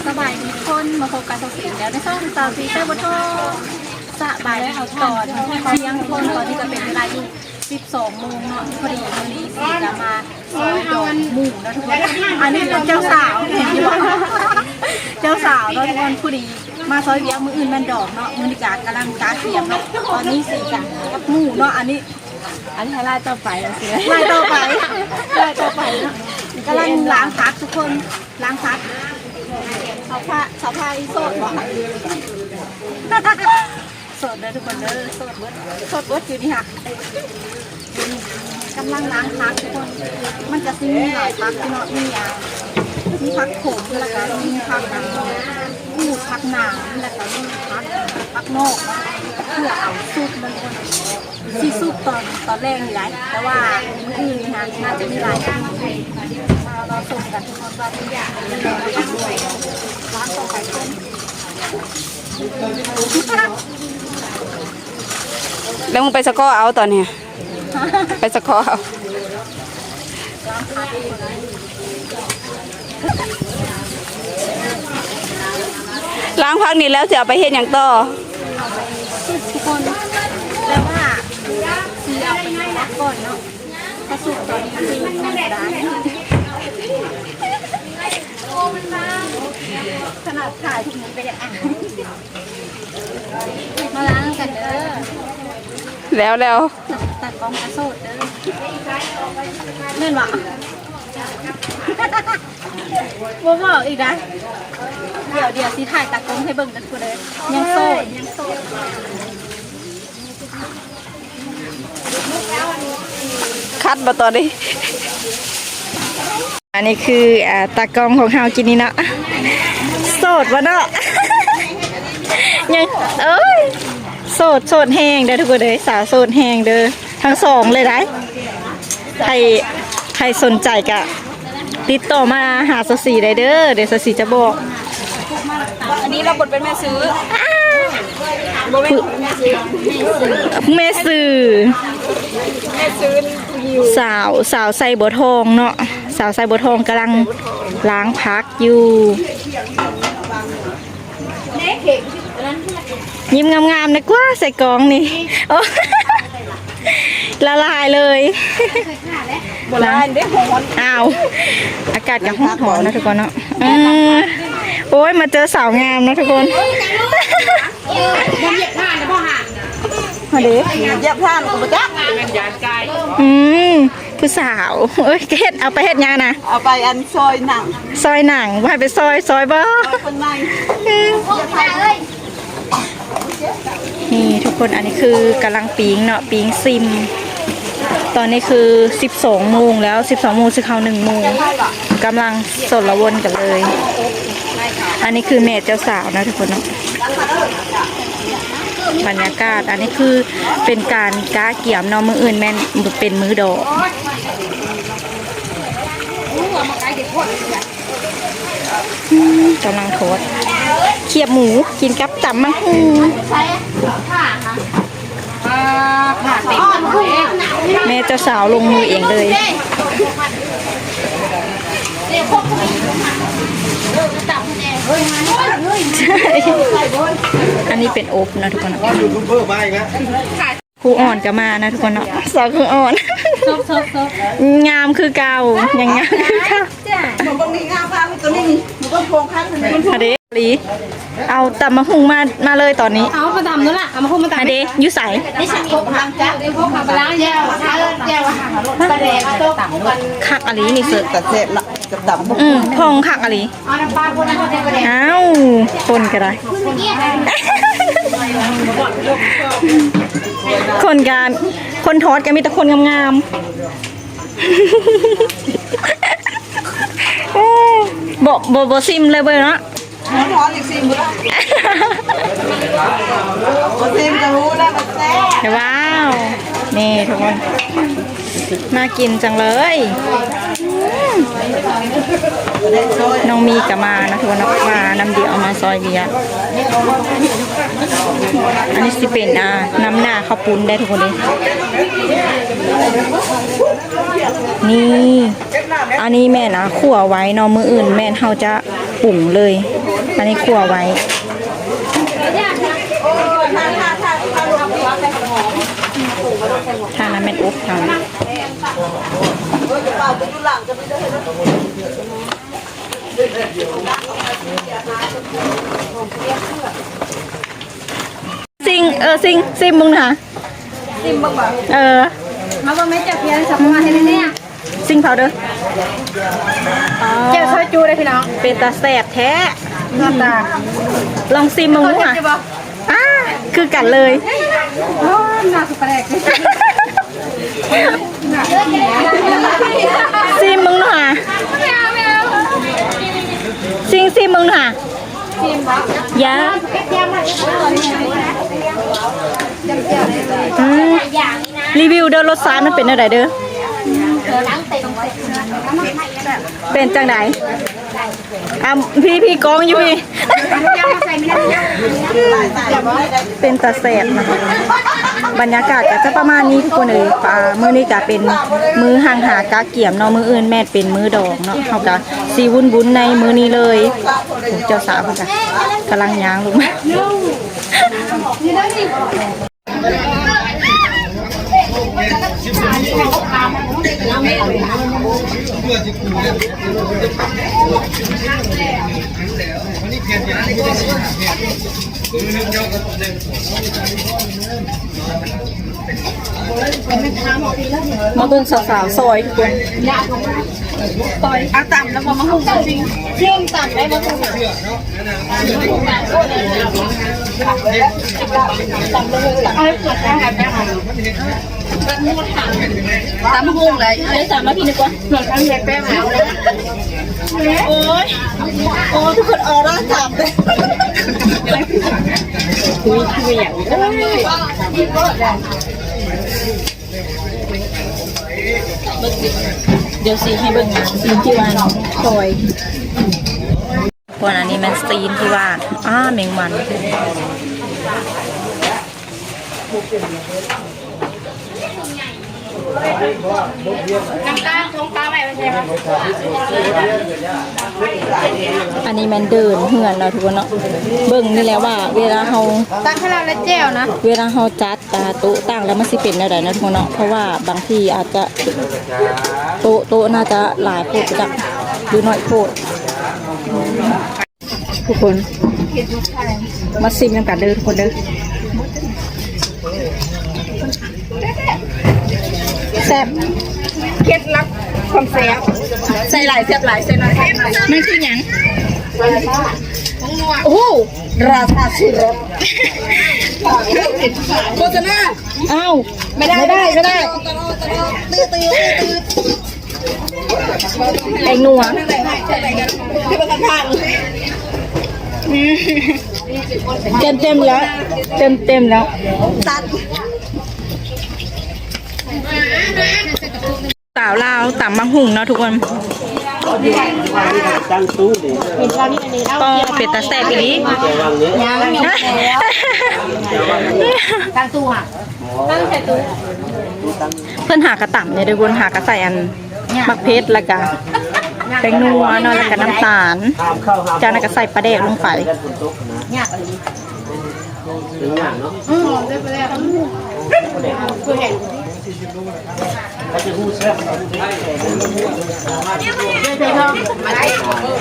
ສະບາຍດີທຸກຄົນ ມາພົບກັບສາວສີອີກແລ້ວໃນຊ່ອງສາວສີແຊບບໍ່ທໍ້. ສະບາຍດີຕອນທ່ຽງທຸກຄົນ ຕອນນີ້ກໍເປັນເວລາຢູ່ສິບສອງໂມງເນາະ. ພໍດີມື້ນີ້ສີກໍມາຊອຍດອງໝູ່ເນາະທຸກຄົນ. ອັນນີ້ເປັນເຈົ້າສາວ ເຫັນຢູ່ບໍ່ ເຈົ້າສາວເນາະທຸກຄົນ. ພໍດີມາຊອຍວຽກ ມື້ອື່ນແມ່ນດອງເນາະ ມື້ນີ້ກໍກຳລັງກະກຽມເນາະ. ຕອນນີ້ສີກໍກັບໝູ່ເນາະ ອັນນີ້ ອັນນີ້ໃຫ້ລາຍຕໍ່ໄປວ່າຊີ້ ລາຍຕໍ່ໄປ ລາຍຕໍ່ໄປເນາະ. ກຳລັງລ້າງຜັກທຸກຄົນ ລ້າງຜັກ. ສາວພາ ສາວພາອີໂສດບໍ່? ໂສດເດີທຸກຄົນເດີ ໂສດເບິດ ໂສດເບິດຢູ່ນີ້ຫະ. ກຳລັງລ້າງຜັກທຸກຄົນ ມັນຈະຊິມີຫຼາຍຜັກເນາະ ມີ ອ່າ ມີຜັກໂຂມ ແລ້ວກໍມີຜັກ ອ່າ ກູດ ຜັກໜາມ ແລ້ວກໍມີຜັກ ຜັກນອກ ເພື່ອເອົາຊຸບມັນທຸກຄົນ. ຊິສຸກຕອນ ຕອນແລງນີ້ແຫຼະ ແຕ່ວ່າມື້ອື່ນນີ້ນະ ໜ້າຈະມີຫຼາຍ ມາລໍຊົມກັນທຸກຄົນວ່າຊິມີຫຍັງ. ແລ້ວມຶງໄປສະເຄາະເອົາຕອນນີ້ ໄປສະເຄາະເອົາ. ລ້າງຜັກນີ້ແລ້ວຊິເອົາໄປເຮັດຫຍັງຕໍ່? ເອົາໄປສຸກທຸກຄົນ ແຕ່ວ່າຊິເອົາໄປທອດກ່ອນເນາະ ຖ້າສຸກຕອນນີ້ຄືມັນບໍ່ໄດ້ ຂະໜາດຂາຍທຸກມື້ກໍຢາກອາຍ. ມາລ້າງນຳກັນເດີ. ແລ້ວ ແລ້ວ ຕາ ຕາກ້ອງກໍໂສດເດີ ແມ່ນບໍ່? ບໍ່ບອກອີກນະ ດຽວ ດຽວຊິຖ່າຍຕາກ້ອງໃຫ້ເບິ່ງກັນພຸ້ນເດີ ຍັງໂສດ ຍັງໂສດ. ຄັດບໍ່ຕອນນີ້? ອັນນີ້ຄື ອ່າ ຕາກ້ອງຂອງເຮົາກິນນີ້ເນາະ ໂສດບໍ່ເນາະ? ຍັງ ເອີຍ ໂສດ ໂສດແຮງເດີທຸກຄົນເອີຍ ສາວໂສດແຮງເດີ ທັງສອງເລີຍໄດ໋. ໃຜ ໃຜສົນໃຈກະຕິດຕໍ່ມາຫາສາວສີໄດ້ເດີ ດຽວສາວສີຈະບອກ. ອັນນີ້ລັບບົດເປັນແມ່ຊື້ ບໍ່ແມ່ນແມ່ຊື້ ແມ່ຊື້ ແມ່ຊື້ ສາວ ສາວໄຊບົວທອງເນາະ ສາວໄຊບົວທອງກຳລັງລ້າງຜັກຢູ່. ຍິ້ມງາມໆ ນະກວ່າໃສ່ກ້ອງນີ້ ໂອ້ ລະລາຍເລີຍ. ບໍ່ລະລາຍເດ້ ຮ້ອນ. ອ້າວ ອາກາດກໍຮ້ອນໆ ນະທຸກຄົນເນາະ. ອືມ ໂອ້ຍ ມາເຈີສາວງາມເນາະທຸກຄົນ. ມາເດ້ ຢຽບຖ່ານກໍບໍ່ຈັກ. ອືມ ຜູ້ສາວ ເອີຍ ເຮັດ ເອົາໄປເຮັດຫຍັງນະ? ເອົາໄປອັນຊອຍໜັງ ຊອຍໜັງ ບໍ່ໃຫ້ໄປຊອຍ ຊອຍບໍ່? ຊອຍຄົນໃໝ່. ນີ້ທຸກຄົນ ອັນນີ້ຄືກຳລັງປີ້ງເນາະ ປີ້ງຊິມ. ຕອນນີ້ຄືສິບສອງໂມງແລ້ວ ສິບສອງໂມງຊິເຂົ້າໜຶ່ງໂມງ ກຳລັງສົນລະວົນກັນເລີຍ. ອັນນີ້ຄືແມ່ເຈົ້າສາວນະທຸກຄົນເນາະ. ບັນຍາກາດ ອັນນີ້ຄືເປັນການກະກຽມເນາະ ມື້ອື່ນແມ່ນເປັນມື້ດອງ. ອືມ ກຳລັງທອດ ຄຽບໝູ ກິນກັບຕຳໝາກຫຸ່ງ. ແມ່ເຈົ້າສາວລົງມືເອງເລີຍ. ອັນນີ້ເປັນອົບເນາະທຸກຄົນເນາະ. ຢູທູບເບີມາອີກແລ້ວ. ຄູອອນກໍມານະທຸກຄົນເນາະ ສາວຄູອອນ ຊອບໆໆ ງາມຄືເກົ່າ ຍັງງາມຄືເກົ່າ. ອາເດ ລີ ເອົາຕຳໝາກຫຸ່ງມາ ມາເລີຍຕອນນີ້. ເອົາມາຕຳນັ້ນລະ ເອົາໝາກຫຸ່ງມາຕຳ. ອາເດ ຢູ່ໃສ? ຄັກອະລີນີ້ເສີ ແຊບລະ ກັບຕຳ ອືມ ພອງຄັກອະລີ. ອ້າວ ຄົນກໍໄດ້ ຄົນກະ ຄົນທອດກໍມີແຕ່ຄົນງາມໆ. ໂອ້ ບໍ່ ບໍ່ ບໍ່ຊິມເລີຍເບິ່ງເນາະ. ຮ້ອນອີກ ຊິມບໍ່ໄດ້ ບໍ່ຊິມກໍຮູ້ແລ້ວວ່າແຊບ. ວ້າວ ນີ້ທຸກຄົນ ໜ້າກິນຈັງເລີຍ. ນ້ອງມີກໍມານະທຸກຄົນເນາະ ມານຳດຽວ ມາຊອຍວຽກ. ອັນນີ້ຊິເປັນ ອ່າ ນ້ຳໜ້າເຂົ້າປຸ້ນໄດ໋ທຸກຄົນເດ້. ນີ້ ອັນນີ້ແມ່ນ ອ່າ ຂົ້ວໄວ້ເນາະ ມື້ອື່ນແມ່ນເຮົາຈະ ປຸງເລີຍ. ອັນນີ້ຂົ້ວໄວ້ ທາງນັ້ນແມ່ນອົບ ທາງນັ້ນ. ຊິມ ເອີ ຊິມ ຊິມເບິ່ງນະ. ຊິມເບິ່ງບໍ່? ເອີ ມາເບິ່ງແມ່ ຈັກພຽງສັກປະມານເຮັດແນ່. ຊິງເຜົາເດີ. ອໍ ແຈ່ວຊອຍຈູເດີພີ່ນ້ອງ. ເປັນຕາແຊບແທ້ ໜ້າຕາ. ລອງຊິມເບິ່ງດູຫາ. ອາ ຄືກັນເລີຍ. ໂອ້ ໜ້າຄືປາແດກ. ຊິມເບິ່ງດູຫາ. ຊິງ ຊິມເບິ່ງດູຫາ. ຢ່າ ອືມ ຣີວິວເດີ ລົດຊາດມັນເປັນແນວໃດເດີ? ເປັນຈັ່ງໃດ? ອ່າ ພີ່ ພີ່ກ້ອງຢູ່ພີ້. ເປັນຕາແຊບນະ. ບັນຍາກາດກໍຈະປະມານນີ້ທຸກຄົນເອີຍ. ອ່າ ມື້ນີ້ກໍເປັນມື້ຮັ່ງຫາກະກຽມເນາະ, ມື້ອື່ນແມ່ນເປັນມື້ດອງເນາະ. ເຮົາກໍຊິວຸ້ນໆໃນມື້ນີ້ເລີຍ. ເຈົ້າສາວເພິ່ນກໍກຳລັງຍ່າງລົງມາ. ມາເບິ່ງສາວໆຊອຍທຸກຄົນ. ເອົາຕຳແລ້ວບໍ່ມາຫຸ່ງຊິງ? ຊິງຕຳໄດ້ບໍ່? ຕຳຫຸ່ງໄດ້ ເອົາຕຳມາກິນດີກວ່າ. ໂອ້ຍ ໂອ້ ທຸກຄົນ ອອລາຕຳເລີຍ. ດຽວຊິໃຫ້ເບິ່ງຊີ້ນທີ່ວ່າ ຊອຍ. ສ່ວນອັນນີ້ແມ່ນຊີ້ນທີ່ວ່າ ອ້າ ແມງວັນ. ອັນນີ້ແມ່ນເດີ່ນເຮືອນເນາະທຸກຄົນເນາະ. ເບິ່ງນີ້ແຫຼະວ່າເວລາເຮົາ ຕັກໃຫ້ລາວແລ້ວແຈ່ວນະ. ເວລາເຮົາຈັດ ອ່າ ໂຕະຕັ່ງແລ້ວມັນຊິເປັນແນວໃດເນາະທຸກຄົນເນາະ. ເພາະວ່າບາງທີອາດຈະ ໂຕະ ໂຕະໜ້າຈະຫຼາຍໂພດຈັກ ຫຼືໜ້ອຍໂພດ. ທຸກຄົນ ມາຊີມນຳກັນເດີທຸກຄົນເດີ. ແຊບ ເຄັດລັບຄວາມແຊບ ໃສ່ຫຼາຍແຊບຫຼາຍ ໃສ່ໜ້ອຍແຊບໜ້ອຍ. ມັນຄືຫຍັງ? ໂອ້ໂຫ ລາຊາຊູລົດ ໂຄສະນາ. ອ້າວ ໄມ່ໄດ້ ໄມ່ໄດ້ ໄມ່ໄດ້. ແປ້ງນົວ ເຕັມໆແລ້ວ ເຕັມໆແລ້ວ. ສາວລາວຕຳບັກຫຸ່ງເນາະທຸກຄົນ. ປ້ອ ເປັນຕາແຊບອີ່ຫຼີ. ເພິ່ນຫາກະຕຳເດ້ທຸກຄົນ ຫາກະໃສ່ອັນ ໝາກເຜັດ ແລ້ວກະແປ້ງນົວເນາະ ແລ້ວກະນ້ຳຕານ ຈາກນັ້ນກະໃສ່ປາແດກລົງໄປ. ອືມ ຫອມເດ້ປາແດກ.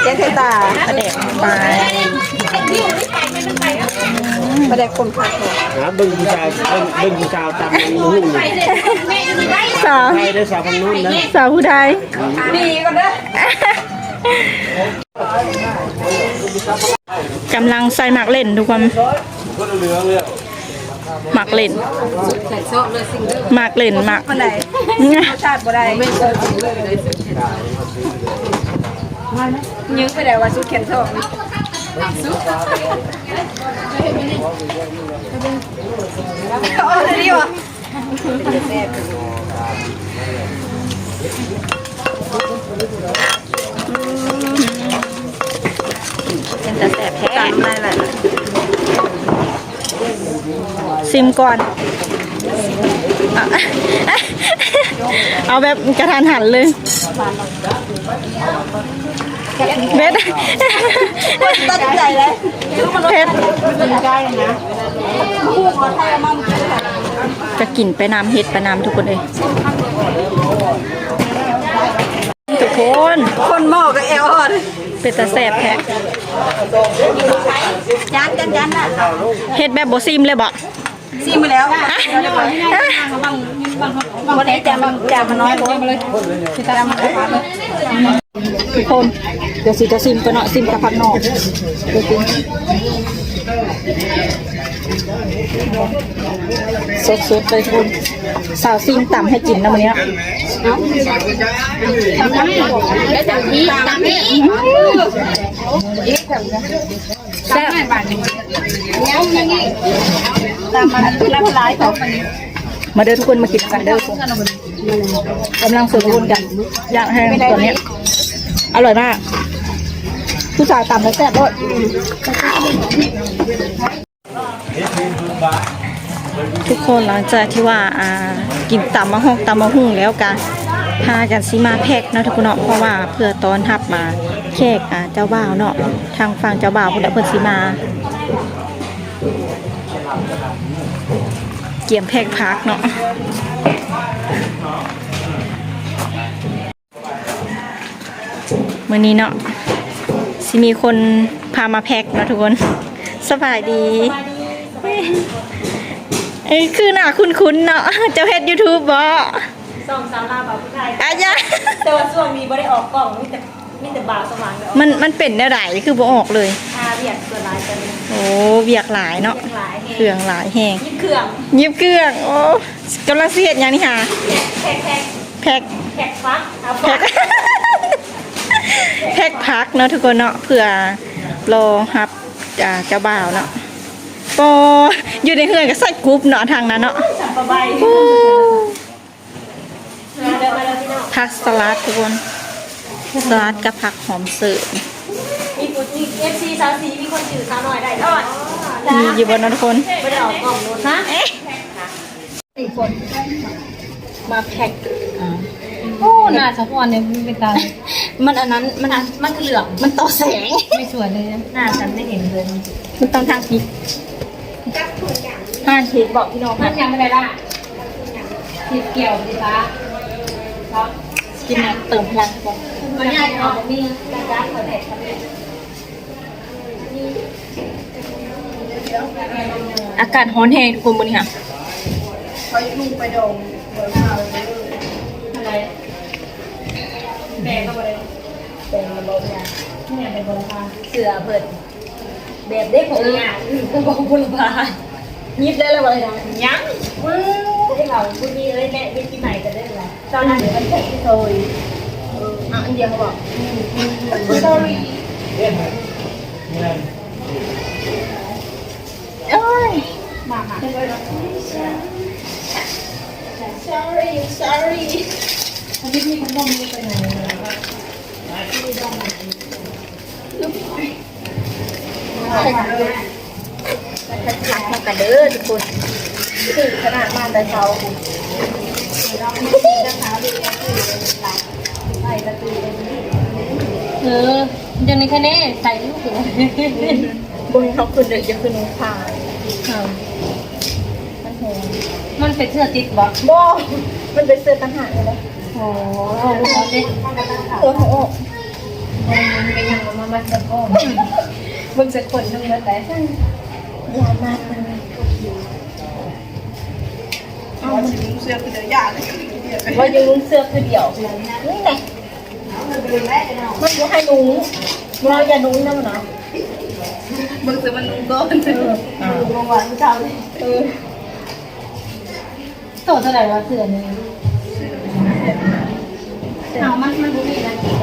ແກງໄຂ່ຕາ ປາແດກໄປ ປາແດກຂົມຄັກ. ຫາເບິ່ງຜູ້ສາວ ເບິ່ງ ເບິ່ງຜູ້ສາວຕຳບັກຫຸ່ງນີ້. ສາວໄທເດີ ສາວຝັ່ງໂນ້ນເດີ ສາວຜູ້ໄທ. ດີກ່ອນເດີ. ກຳລັງໃສ່ໝາກເລັ່ນທຸກຄົນ. ໝາກເລັ່ນ ໝາກເລັ່ນ ໝາກ ລົດຊາດບໍ່ໄດ້. ຍິງໄປໄດ້ວ່າສຸດແຂນສອງ. ໂອ້ ດີວ່າ. ເປັນຕາແຊບແທ້. ຊິມກ່ອນ ເອົາແບບກະທັນຫັນເລີຍ. ເຜັດ ຕັດໃຈເລີຍ ເຜັດ ກະກິນໄປນຳ ເຮັດໄປນຳ ທຸກຄົນເອີຍ. ທຸກຄົນ ຄົນໝໍ້ກະແອວອ່ອນ ເປັນຕາແຊບແທ້. ຈານ ຈານ ຈານນະ ເຮັດແບບບໍ່ຊີມເລີຍບໍ? ຊີມມາແລ້ວ ບໍ່ໄດ້ຈາມ ຈາມມານ້ອຍໂພດ. ທຸກຄົນ ດຽວຊິຈະຊີມກ່ອນເນາະ ຊີມກັບຜັກໜໍ່ ສົດໆ ເລີຍທຸກຄົນ. ສາວຊີມຕຳໃຫ້ກິນນະມື້ນີ້ເນາະ. ແຊບ ມາເດີທຸກຄົນ ມາກິນນຳກັນເດີ. ກຳລັງສົມບູນກັນ ຢາກແຮງຕອນນີ້ ອະຮ່ອຍມາກ. ຜູ້ສາວຕຳແຊບໂລດ. ທຸກຄົນ ຫຼັງຈາກທີ່ວ່າ ອ່າ ກິນຕຳໝາກຮອກຕຳໝາກຫຸ່ງແລ້ວ ກະພາກັນຊິມາແພັກເນາະທຸກຄົນເນາະ ເພາະວ່າເພື່ອຕ້ອນຮັບ ອ່າ ແຂກ ອ່າ ເຈົ້າບ່າວເນາະ. ທາງຝັ່ງເຈົ້າບ່າວພຸ້ນແຫຼະ ເພິ່ນຊິມາກຽມແພັກຜັກເນາະ. ມື້ນີ້ເນາະ ຊິມີຄົນພາມາແພັກເນາະທຸກຄົນ. ສະບາຍດີ. ເອີ ຄືໜ້າຄຸ້ນໆ ເນາະ. ເຈົ້າເຮັດຢູທູບບໍ? ຊ່ອງສາວລາວບ່າວຜູ້ໄທ. ອາຍາ ແຕ່ວ່າຊ່ວງນີ້ບໍ່ໄດ້ອອກກ້ອງ ມີແຕ່ ມີແຕ່ບ່າວສະຫວ່າງ. ມັນ ມັນເປັນແນວໃດຄືບໍ່ອອກເລີຍ? ອ່າ ວຽກສ່ວນຫຼາຍກະ ໂອ້ ວຽກຫຼາຍເນາະ. ວຽກຫຼາຍແຮງ ເຄື່ອງຫຼາຍແຮງ. ຫຍິບເຄື່ອງ ຫຍິບເຄື່ອງ. ໂອ້ ກຳລັງຊິເຮັດຫຍັງນີ້ຫາ? ແພັກ ແພັກ ແພັກ ແພັກຜັກ ເອົາຜັກ ແພັກຜັກເນາະທຸກຄົນເນາະ ເພື່ອລໍຮັບ ອ່າ ເຈົ້າບ່າວເນາະ. ປໍ ຢູ່ໃນເຮືອນກະໃສ່ກຸບເນາະ ທາງນັ້ນເນາະ. ໂອ້ ມາເດີ ມາເດີພີ່ນ້ອງ. ຜັກສະຫຼັດທຸກຄົນ ສະຫຼັດກັບຜັກຫອມເສີມ. ມີຜູ້ ມີເອັຟຊີສາວສີ ມີຄົນຊື່ສາວນ້ອຍໄດ້ ມີຢູ່ບໍ່ເນາະທຸກຄົນ? ບໍ່ໄດ້ອອກກ້ອງໂດນນະ. ມາແພັກ ອ່າ ໂອ້ ໜ້າສະພອນນີ້ມັນເປັນຕາ ມັນອັນນັ້ນ ມັນ ມັນຄືເຫຼືອງ ມັນຕໍ່ແສງ ໄມ່ສວຍເລີຍ. ໜ້າສັນໄດ້ເຫັນເລີຍ ມັນຕ້ອງທາງຜິດ. ຮ້ານເຮັດບອກພີ່ນ້ອງ ມັນຍັງບໍ່ໄດ້ລະ ເຮັດກ່ຽວດີກວ່າ ກິນນ້ຳເຕີມພະລັງກ່ອນ. ອາກາດຮ້ອນແຮງທຸກຄົນມື້ນີ້ຫະ. ຂ້ອຍລຸງໄປດອງ ແປງກໍບໍ່ໄດ້ ແປງກໍບໍ່ຍາກ ແມ່ນແຕ່ບໍ່ລະພາ ເສື້ອເພິ່ນ ແບບເດັກຂອງງານ ຄືບໍ່ບຸລະພາ. ຍິບໄດ້ແລ້ວບໍ່? ຍັງ ເອີ ເຮົາບໍ່ມີເອີຍ ແມ່ໄປກິນໃໝ່ກັນເດີລະ. ຕອນນັ້ນມັນແຂກທີ່ໂຊຍ ເອີ ເອົາອັນດຽວເຂົາບອກ ເອີ sorry ໂອ້ຍ ມາ ມາ sorry sorry ຄັກໆ ເຂົ້າກັນເດີທຸກຄົນ ຖືກຂະໜາດມາແຕ່ເຊົ້າ. ເອີ ດຽວນີ້ຄະແນນໃສ່ລູກ ບໍ່ໃຫ້ເຂົາຂຶ້ນເດີ ຢ່າຂຶ້ນລົງຄາ ມັນແຮງ. ມັນເປັນເສື້ອຕິດບໍ່? ບໍ່ ມັນເປັນເສື້ອຕ່າງຫາກເລີຍ. ໂອ້ ເອົາເດ້ ເອີ ເອົາອອກ. ມັນເປັນຫຍັງ ມັນມາມັດສະໂພກ ເບິ່ງສະຄົນທັງໝົດໄດ໋. ຢ່າມາ ມັນ ເອົາ ມັນ ເສື້ອຄືດຽວ ຢ່າເລີຍ ວ່າຢູ່ນຸ່ງເສື້ອຄືດຽວ ນີ້ແຫຼະ ມັນບໍ່ໃຫ້ນຸ່ງ ວ່າຢ່ານຸ່ງນຳນະ. ເບິ່ງຊິມັນນຸ່ງກ່ອນ ເອີ ລອງວ່າເຈົ້າ ເອີ. ໂຕເທົ່າໃດວະເສື້ອນີ້? ເອົາ ມັນ ມັນບໍ່ມີລະຕິດ.